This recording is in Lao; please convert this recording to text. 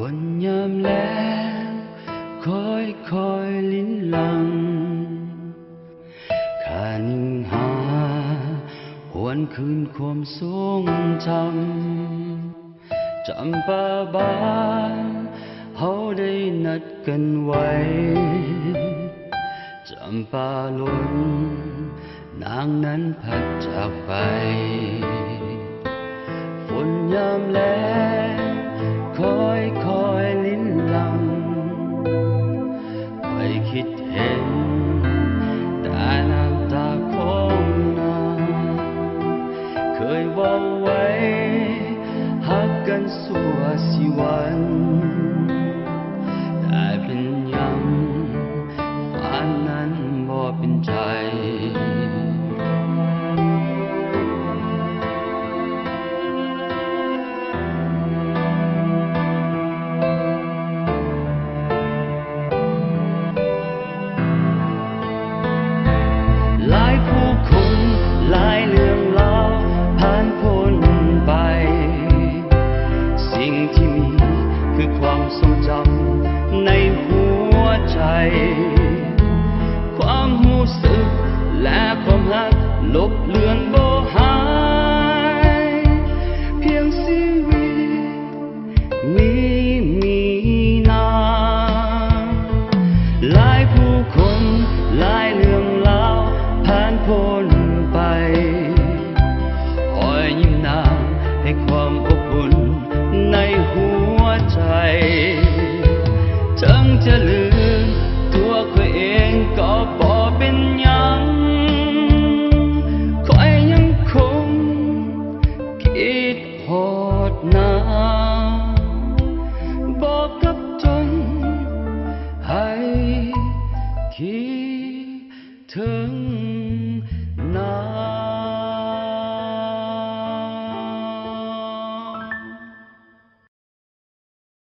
ຝົນຍາມແລ້ງຄ່ອຍໆລິນຫຼັ່ງ ຂ້າຍິງຫາຫວນຄືນຄວາມຊົງຈຳ ຈຳປາບານເຮົາໄດ້ນັດກັນໄວ້ ຈຳປາຫຼົນ ນາງນັ້ນພັດຈາກໄປ ຝົນຍາມແລ້ງຄ່ອຍໆລິນຫຼັ່ງ ຂ້ອຍຄິດເຫັນແຕ່ນ້ຳຕາຂອງນາງ ເຄີຍເວົ້າໄວ້ຮັກກັນຊົ່ວຊີວັນ ແຕ່ເປັນຫຍັງ ປານນັ້ນບໍ່ເປັນໃຈ. ຫຼາຍຜູ້ຄົນ ຫຼາຍເລື່ອງລາວຜ່ານພົ້ນໄປ ສິ່ງທີ່ມີຄືຄວາມຊົງຈຳໃນຫົວໃຈ ຄວາມຮູ້ສຶກ ແລະ ຄວາມຮັກລົບເລືອນບໍ່ຫາຍ ພຽງຊີວິດນີ້ມີນາງ ຫຼາຍຜູ້ຄົນ ຫຼາຍເລື່ອງລາວຜ່ານພົ້ນໄປ ຮອຍຍິ້ມນາງໃຫ້ຄວາມອົບອຸ່ນໃນຫົວໃຈ ເຖິງຈະລືມຕົວຂ້ອຍເອງກໍບໍ່ເປັນຫຍັງ ຂ້ອຍຍັງຄົງຄິດຮອດນາງ ບອກກັບຕົນໃຫ້ຄິດເຖິງ